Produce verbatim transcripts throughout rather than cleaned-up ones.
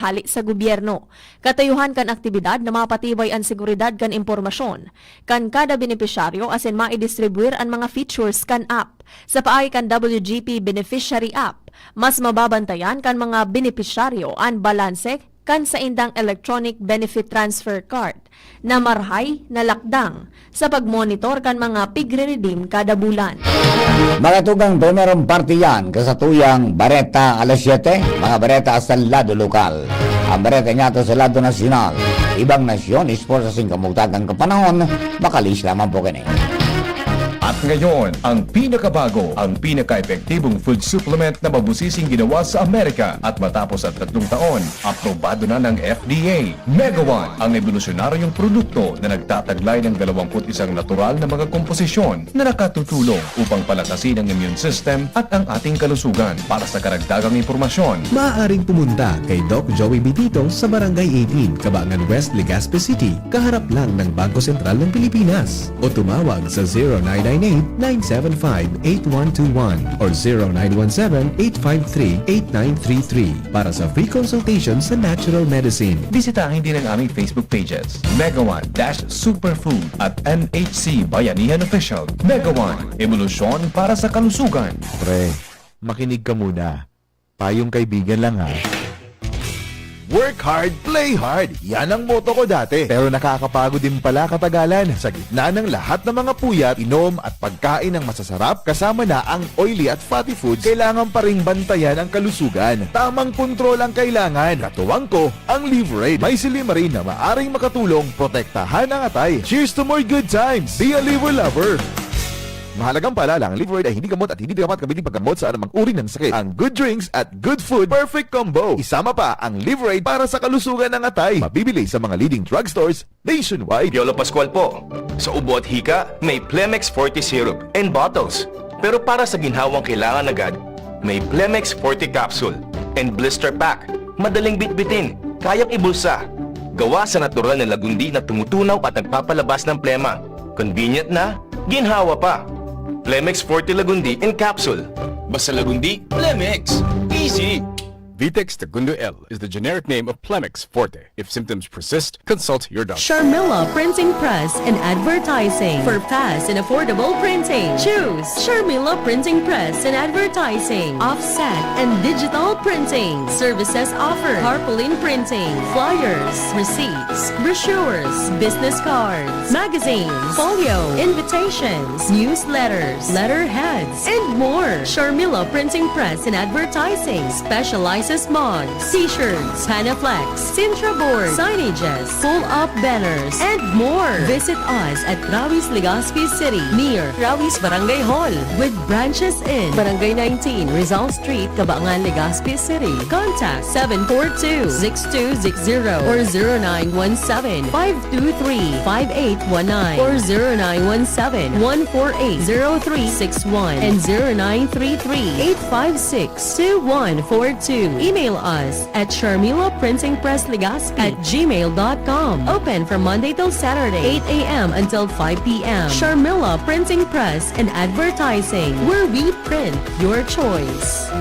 hale sa gobyerno. Katuyuhan kan aktibidad na mapatibay an seguridad kan impormasyon kan kada benepisyaryo asin maidistribwir an mga features kan app. Sa paagi kan W G P Beneficiary App, mas mababantayan kan mga benepisyaryo an balanse kan saindang electronic benefit transfer card na marahay na lakdang sa pagmonitor kan mga pigre-redeem kada bulan. Mga tugang, primerong parte yan, kasatuyang bareta alas siyete, mga bareta sa lado lokal. Ang bareta niyato sa lado nasyonal, ibang nasyon, sports sa singkamugtagang kapanahon, makalis lamang po kini. At ngayon, ang pinakabago, ang pinaka-epektibong food supplement na mabusising ginawa sa Amerika at matapos ang tatlong taon, aprobado na ng F D A. Mega One, ang ebolusyonaryong produkto na nagtataglay ng dalawamput isang natural na mga komposisyon na nakatutulong upang palakasin ang immune system at ang ating kalusugan. Para sa karagdagang impormasyon, maaaring pumunta kay Doc Joey Bitito sa Barangay eighteen, Cabangan West, Legazpi City, kaharap lang ng Bangko Sentral ng Pilipinas. O tumawag sa zero nine nine eight, nine seven five, eight one two one or zero nine one seven, eight five three, eight nine three three para sa free consultation sa natural medicine. Bisitahin din ang aming Facebook pages, Mega One dash Superfood at M H C Bayanihan Official. Mega One, ebolusyon para sa kalusugan. Pre, makinig ka muna. Payong kaibigan lang, ha. Work hard, play hard. Yan ang motto ko dati. Pero nakakapagod din pala katagalan. Sa gitna ng lahat ng mga puyat, inom at pagkain ng masasarap, kasama na ang oily at fatty foods, kailangan pa ring bantayan ang kalusugan. Tamang kontrol ang kailangan. Katuwang ko, ang Liverade. May silymarin na maaring makatulong protektahan ang atay. Cheers to more good times! Be a Liver Lover! Mahalagang paalala, ang Liverade ay hindi gamot at hindi dapat gamitin paggamot sa anumang uri ng sakit. Ang good drinks at good food, perfect combo. Isama pa ang Liverade para sa kalusugan ng atay. Mabibili sa mga leading drugstores nationwide. Piolo Pascual po. Sa ubo at hika, may Plemex Forte Syrup and bottles. Pero para sa ginhawang kailangan agad, may Plemex Forte Capsule and Blister Pack. Madaling bitbitin, kayang ibulsa. Gawa sa natural na lagundi na tumutunaw at nagpapalabas ng plema. Convenient na, ginhawa pa. Plemex Forte Lagundi in Capsule. Basta Lagundi, Plemex. Easy! Vitex Tagundo L is the generic name of Plemex Forte. If symptoms persist, consult your doctor. Sharmila Printing Press and Advertising. For fast and affordable printing, choose Sharmila Printing Press and Advertising. Offset and digital printing. Services offered: tarpaulin printing, flyers, receipts, brochures, business cards, magazines, folio, invitations, newsletters, letterheads, and more. Sharmila Printing Press and Advertising specializes mugs, t-shirts, Panaflex, Sintra board, signages, pull-up banners, and more. Visit us at Rawis, Legazpi City, near Rawis Barangay Hall, with branches in Barangay nineteen, Rizal Street, Cabangan, Legazpi City. Contact seven four two, six two six zero or zero nine one seven, five two three, five eight one nine or zero nine one seven, one four eight, zero three six one and zero nine three three, eight five six, two one four two. Email us at Sharmila Printing Press Legazpi at gmail dot com. Open from Monday till Saturday, eight a m until five p m. Sharmila Printing Press and Advertising, where we print your choice.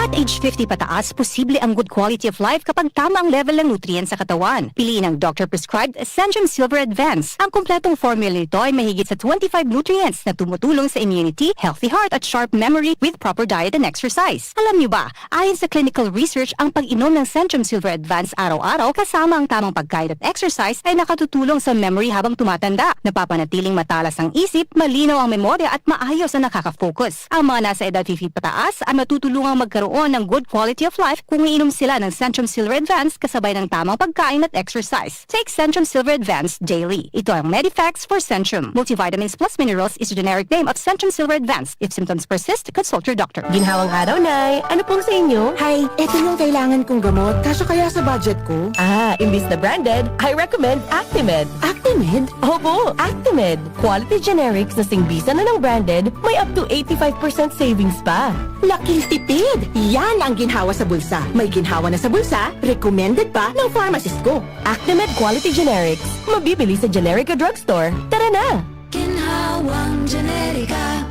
At age fifty pataas, posible ang good quality of life kapag tama ang level ng nutrients sa katawan. Piliin ang doctor-prescribed Centrum Silver Advance. Ang kompletong formula nito ay mahigit sa twenty-five nutrients na tumutulong sa immunity, healthy heart at sharp memory with proper diet and exercise. Alam niyo ba, ayon sa clinical research, ang pag-inom ng Centrum Silver Advance araw-araw kasama ang tamang pagkain at exercise ay nakatutulong sa memory habang tumatanda. Napapanatiling matalas ang isip, malinaw ang memorya at maayos ang nakaka-focus. Ang mga nasa edad fifty pataas ay matutulungang magkaroon ng good quality of life kung iinom sila ng Centrum Silver Advance kasabay ng tamang pagkain at exercise. Take Centrum Silver Advance daily. Ito ang Medifacts for Centrum. Multivitamins plus minerals is a generic name of Centrum Silver Advance. If symptoms persist, consult your doctor. Ginhawang araw, Nay. Ano pong sa inyo? Hay, eto yung kailangan kong gamot. Kasya kaya sa budget ko? Ah, imbis na branded, I recommend Actimed. Actimed? Opo, Actimed. Quality generics na singbisa na ng branded, may up to eighty-five percent savings pa. Laking tipid! Yan ang ginhawa sa bulsa. May ginhawa na sa bulsa, recommended pa ng pharmacist ko. Actimed Quality Generics. Mabibili sa Generica Drugstore. Tara na! Ginhawang Generika.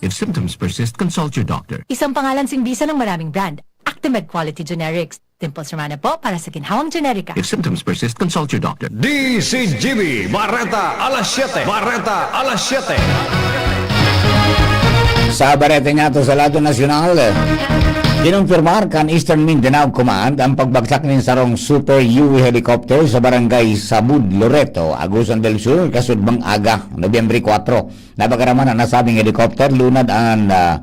If symptoms persist, consult your doctor. Isang pangalan singbisa ng maraming brand. Actimed Quality Generics. Dimples Romana po para sa Ginhawang Generika. If symptoms persist, consult your doctor. D C G B, Bareta alas siyete. Bareta alas siyete. Sa bareta niya to sa lado nasyonal, kinumpirmar kan Eastern Mindanao Command ang pagbagsak nin sarong Super U V helicopter sa barangay Sabud, Loreto, Agusan del Sur, kasudbang aga, Nobyembre kuwatro. Napagaraman ang nasabing helicopter, lunad an ah,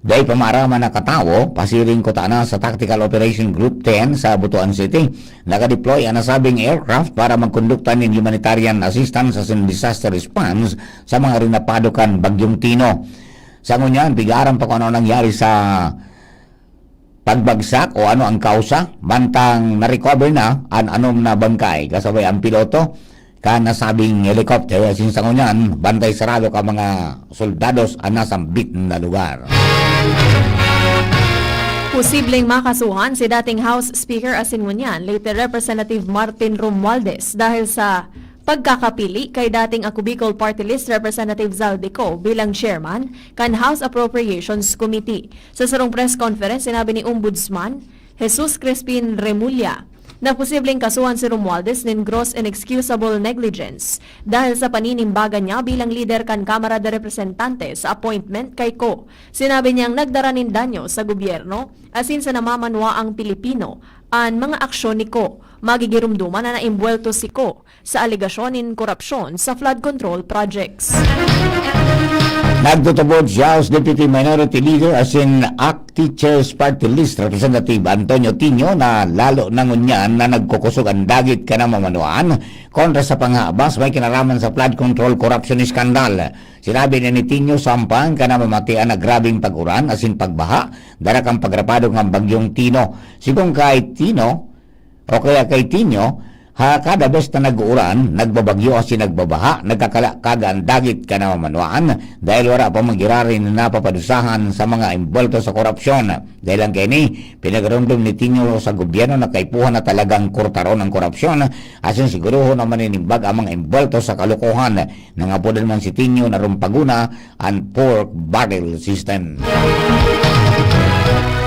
dai pa maaraman na katawo, pasiring kutana sa Tactical Operation Group ten sa Butuan City. Nakadeploy ang nasabing aircraft para magkondukta nin humanitarian assistance asin disaster response sa mga rinapado kan Bagyong Tino. Sa ngunyan, pigaran pa kung ano nangyari sa pagbagsak o ano ang kausa, mantang na-recover na an anom na bangkay kasabay ang piloto kan nasabing helicopter. Asin sa ngunyan, bantay sarado kan mga soldados an nasambit na lugar. Posibleng makasuhan si dating House Speaker asin ngunyan late Representative Martin Romualdez dahil sa pagkakapili kay dating Ako Bicol Party List Representative Zaldy Co bilang chairman kan House Appropriations Committee. Sa sarong press conference, sinabi ni Ombudsman Jesus Crispin Remulla na posibleng kasuhan si Romualdez nin gross inexcusable negligence dahil sa paninimbagan niya bilang lider kan Kamara de Representantes sa appointment kay Co. Sinabi niyang nagdara nin danyo sa gobyerno asin sa namamanwaang Pilipino an mga aksyon ni Co. Magigiromdoman na naimbwelto si Co sa alegasyon nin korapsyon sa flood control projects. Nagtutubod si House Deputy Minority Leader asin ACT Teachers Party List Representative Antonio Tino na lalo na ngunyan na nagkukusog ang dagit kan namamanwaan kontra sa panghabas may kinaraman sa flood control corruption scandal. Sinabi ni Tino sampang kan namamatian na grabeng pag-uran asin pagbaha dara kan pagrapado kan Bagyong Tino. Sigon kay Tino, o kaya kay Tino, ha, kada bes na nag-uuran, nagbabagyo asin nagbabaha, nagkakalakaga an dagit kan namamanwaan dahil wara pa mangyayari na napapadusahan sa mga imbwelto sa korapsyon. Dahil lang kaini, pinagiromdom ni Tino sa gobyerno na kaipuhan na talagang kurtaron ang korapsyon asin siguruhon na maninimbag ang mga imbwelto sa kalokohan. Nangapodan man si Tino na rumpaguna an pork barrel system.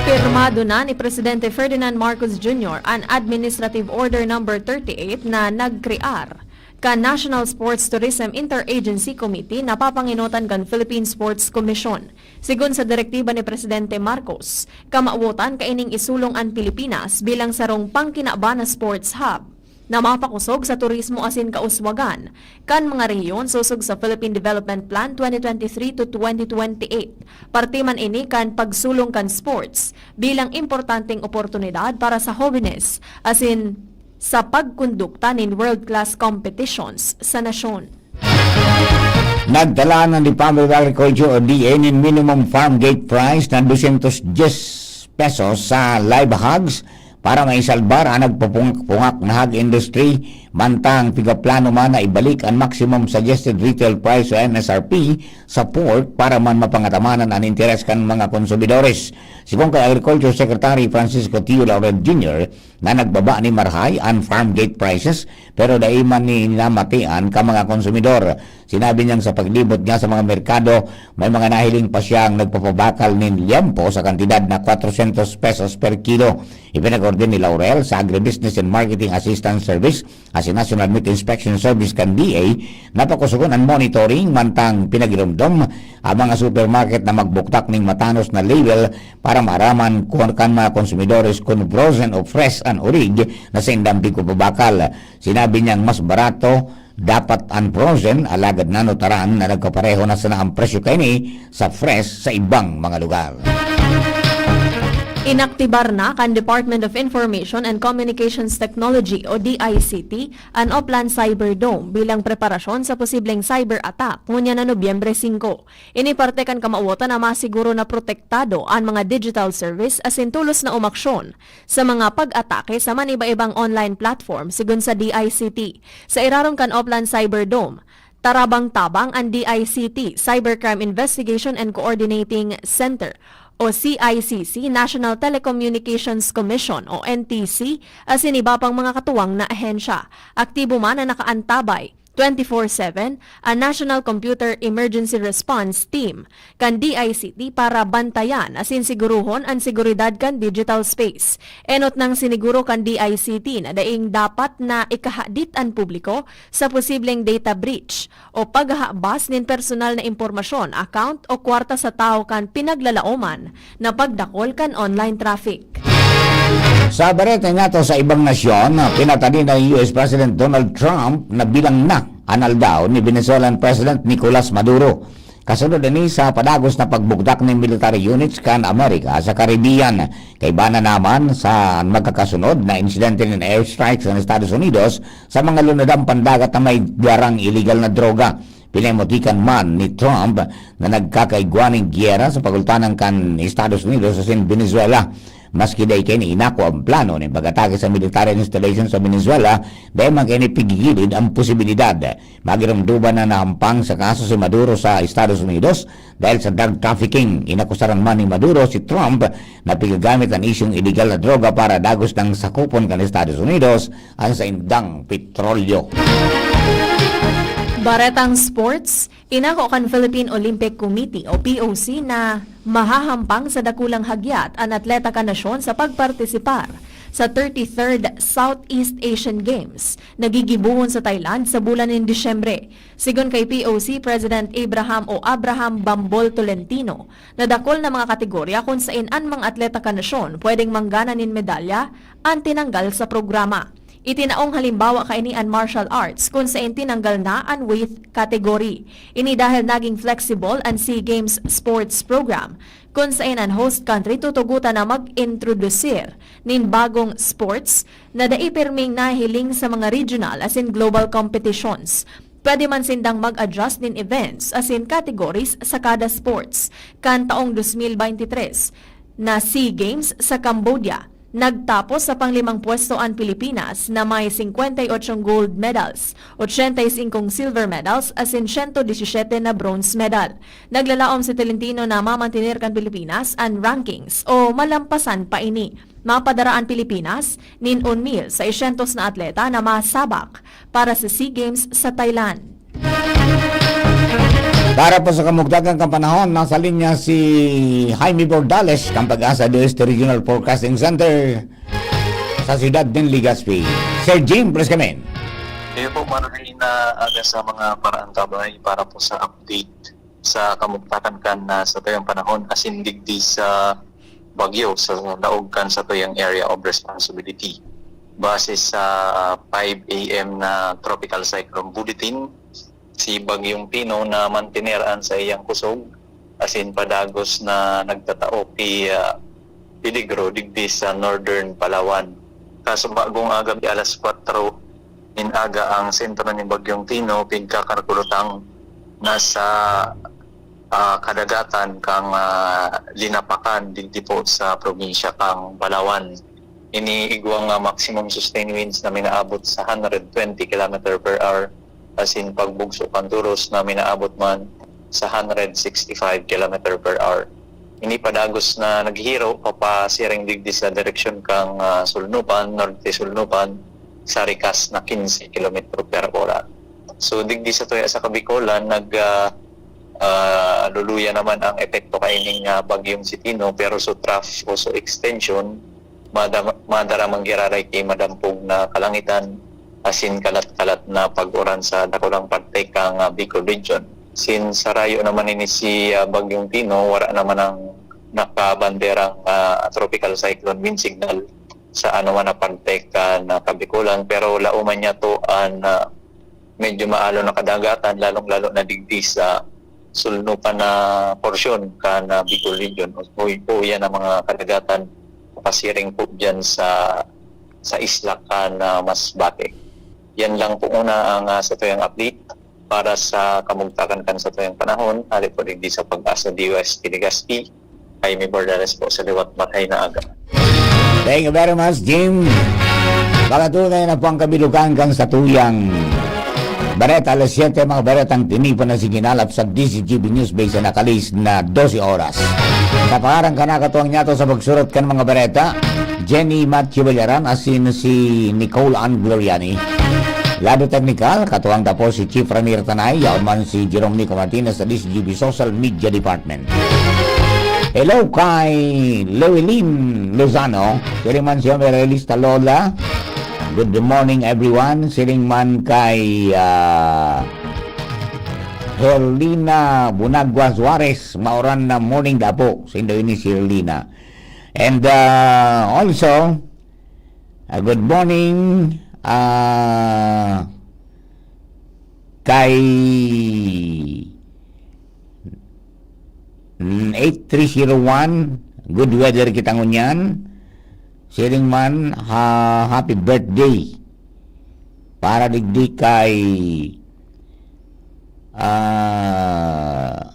Pirmado na ni Presidente Ferdinand Marcos Junior an Administrative Order Number thirty-eight na nagkrear kan National Sports Tourism Interagency Committee na papangenotan kan Philippine Sports Commission. Sigon sa direktiba ni Presidente Marcos, kamawotan kaining isulong an Pilipinas bilang sarong pangkinaban na sports hub na mapakosog sa turismo asin kauswagan kan mga rehiyon sosog sa Philippine Development Plan twenty twenty-three to twenty twenty-eight. Parte man ini kan pagsulong kan sports bilang importanteng oportunidad para sa hobenes asin sa pagkondukta nin world-class competitions sa nasyon. Nagtalaan an Department of Agriculture o D A nin minimum farm gate price na dosyentos diyes pesos sa live hogs para maisalbar ang nagpupungak-pungak na hog industry, mantang pigaplano man na ibalik ang maximum suggested retail price o M S R P sa pork para man mapangatamanan an interes kan mga konsumidores. Sigon kay Agriculture Secretary Francisco Tio Laurel Junior, na nagbaba ni marhay an farm gate prices pero dai man ni namatian ka mga konsumidor. Sinabi niyang sa paglibot niya sa mga merkado, may mga nahiling pa siyang nagpapabakal nin liyempo sa kantidad na kwatrosyentos pesos per kilo. Ipinag-order ni Laurel sa Agribusiness and Marketing Assistance Service asin National Meat Inspection Service kan D A na pakusugon an monitoring mantang pinagiromdom ang mga supermarket na magbuktak ning matanos na label para maaraman kun kan mga konsumidores kun frozen o fresh an orig na saindang pigpapabakal. Sinabi niyang mas barato dapat an frozen, alagad nanutaran na nagkapareho na sana ang presyo kaini sa fresh sa ibang mga lugar. Inaktibar na kan Department of Information and Communications Technology o D I C T an Oplan Cyberdome bilang preparasyon sa posibleng cyber attack ngunyan na Nobyembre singko. Ini parte kan kamawotan na masiguro na protektado an mga digital service asin tolos na umaksyon sa mga pag-atake sa maniba-ibang online platform, sigon sa D I C T. Sa irarom kan Oplan Cyberdome, tarabang-tabang an D I C T, Cybercrime Investigation and Coordinating Center o C I C C, National Telecommunications Commission o N T C, asin iba pang mga katuwang na ahensya. Aktibo man na nakaantabay twenty-four seven an National Computer Emergency Response Team kan D I C T para bantayan asin sigurohon an seguridad kan digital space. Enot nang siniguro kan D I C T na daing dapat na ikahadit an publiko sa posibleng data breach o paghahabas nin personal na impormasyon, account o kwarta sa tawo kan pinaglalaoman na pagdakol kan online traffic. Sa bareta niyato sa ibang nasyon, pinatadi na U S President Donald Trump na bilang na an aldaw ni Venezuelan President Nicolas Maduro. Kasunod ini sa padagos na pagbugtak nin military units kan Amerika sa Caribbean. Kaiba na naman sa magkakasunod na insidente nin airstrikes ng Estados Unidos sa mga lunadang pandagat na may darang iligal na droga. Pinamutikan man ni Trump na nagkakaigwa nin giyera sa pagultanan kan Estados Unidos asin Venezuela. Maski dai kaini inako ang plano nin pag-atake sa military installation sa Venezuela, dai man kaini pigigilid ang posibilidad. Magiromdoman na nahampang sa kaso si Maduro sa Estados Unidos dahil sa drug trafficking. Inakusaran man ni Maduro si Trump na pigagamit ang isyong iligal na droga para dagos nang sakupon kan Estados Unidos ang saindang petrolyo. Baretang sports, inako kan Philippine Olympic Committee o P O C na mahahampang sa dakulang hagyat an atleta kan nasyon sa pagpartisipar sa thirty-third Southeast Asian Games na gigibohon sa Thailand sa bulan nin Disyembre. Sigon kay P O C President Abraham o Abraham Bambol Tolentino, nadakol na mga kategorya kun sain an mga atleta kan nasyon pwedeng manggana nin medalya an tinanggal sa programa. Itinaong halimbawa kaini an martial arts, kun sain tinanggal na an weight category. Ini dahil naging flexible an SEA Games sports program, kun sain an host country tutugotan na mag-introdusir nin bagong sports na dai pirming nahiling sa mga regional asin global competitions. Pwede man sindang mag-adjust nin events asin categories sa kada sports. Kan taong dos mil baynte tres na SEA Games sa Cambodia, nagtapos sa panglimang pwesto an Pilipinas na may singkwenta y ocho gold medals, ochenta y singko silver medals asin siyento disisiyete na bronze medal. Naglalaom si Tolentino na mamantener kan Pilipinas an rankings o malampasan pa ini. Mapadara an Pilipinas nin un mil seiscientos na atleta na masabak para sa SEA Games sa Thailand. Para po sa kamugtakan kan panahon, nasa linya si Jaime Bordales kan Pag-asa de Oeste Regional Forecasting Center sa siyudad nin Legazpi. Sir Jim, please come in. Iyo po, maray na aga sa mga paraantabay para po sa update sa kamugtakan kan, ah, satuyang panahon asin digdi sa bagyo sa laog kan satuyang area of responsibility. Base sa five A M na Tropical Cyclone Bulletin, si Bagyong Tino na mantener an saiyang kusog asin padagos na nagtatao ki, ah, peligro digdi sa Northern Palawan. Kasubagong agabi alas kwatro nin aga, ang sentro ni Bagyong Tino pigkakalkulutang nasa, ah, kadagatan kan, ah, Linapacan, digdi po sa probinsya kan Palawan. Ini igwang, ah, maximum sustained winds na minaabot sa hundred twenty kilometer per hour, asin pagbugso kan turos na minaabot man sa hundred sixty-five kilometer per hour. Ini padagos na naghihiro papasiring digdi sa direksyon kan, ah, Sulnupan, Norte Sulnupan, sa rikas na quince kilometro per ora. So, digdi sa tuya sa Kabikolan, nag, ah, ah, luluya naman ang epekto kaining, ah, bagyong si Tino, pero so trough o so extension, madam-, madara manggiraray ki madampog na kalangitan, asin kalat-kalat na pag-uran sa dakulang parte kan, ah, Bicol Region. Since sarayo naman ini si, ah, Bagyong Tino, wara naman ang nakabanderang, ah, tropical cyclone wind signal sa anuman na parte kan, ah, Kabikolan, pero laoman niya to an, ah, medyo maalo na kadagatan, lalong-lalo na digdi sa sulnupan na porsyon kan, ah, Bicol Region. O, o, o yan ang mga kadagatan pasiring po dyan sa, sa isla kan, ah, Masbate. Yan lang po muna ang, ah, satuyang update para sa kamugtakan kan satuyang panahon. Hali po digdi sa Pag-asa D O S Legazpi, Jaime Bordales po sa liwat, maray na aga. Thank you very much, Jim. Baka tunay na po ang kabilugan kan satuyang bareta, alas siyete, mga baretang tinipan na siginalap sa D Z G B News Base sa nakalis na dose oras. Sa pangaran kan nakatuwang niyato sa pagsurot kan mga bareta, Jenny Matthew Ballaran, asin si Nicole Ann Gloriani. Lado teknikal, katuwang ta po si Chief Ranier Tanay, yaon man si Jerome Nico Martinez sa D C G B Social Media Department. Hello kay Llewellyn Lozano, siring man si Evangelista Lola. Good morning, everyone. Siring man kay, ah, Herlina Bunagua Suarez, maoran na morning dapo. Saindo ini si Herlina. And, ah, also, ah, good morning, ah, kay, mm, eight three zero one, good weather kita ngunyan. Siring man, ha-, happy birthday para digdi kay, ah,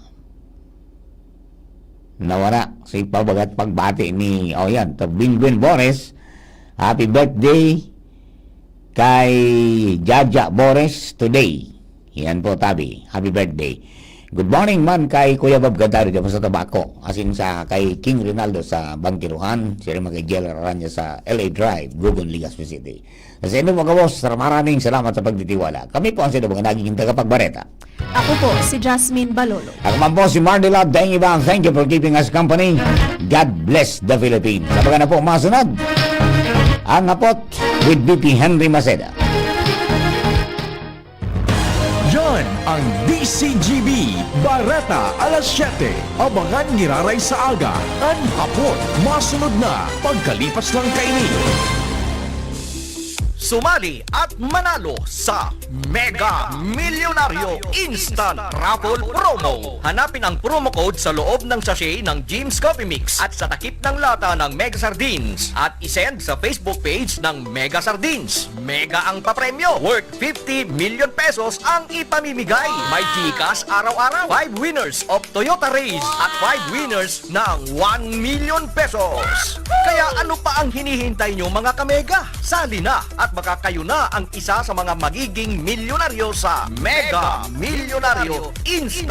nawara. Si pabagat pagbati ni, oh, yan, to Bingbin Bores. Happy birthday kay Jaja Bores today. Yan po, tabi. Happy birthday. Good morning man kay Kuya Bob Gadaro dyan sa Tabaco. Asin sa kay King Rinaldo sa Bangkiruhan. Siring man kay Jel Aranya sa L A Drive, Gugon, Legazpi City. Sa inyo mga boss, maraming salamat sa pagtitiwala. Kami po ang sino mga nagiging tagapagbareta. Ako po, si Jasmine Balolo. Ako man po si Marnila Dengibang. Thank you for keeping us company. God bless the Philippines. Sa mga na po masunod, ang hapot with B P Henry Maceda. Yan ang D C G B, Bareta alas siyete. Abangan giraray sa aga, an hapot. Masunod na, pagkalipas lang kaini. Sumali at manalo sa Mega Milyonaryo Instant Raffle Promo. Hanapin ang promo code sa loob ng sachet ng Jim's Coffee Mix at sa takip ng lata ng Mega Sardines at isend sa Facebook page ng Mega Sardines. Mega ang papremyo, worth fifty million pesos ang ipamimigay. May GCash araw-araw, five winners of Toyota Raize at five winners ng one million pesos. Kaya ano pa ang hinihintay nyo, mga kamega? Sali na at baka kayo na ang isa sa mga magiging milyonaryo sa Mega Milyonaryo Instant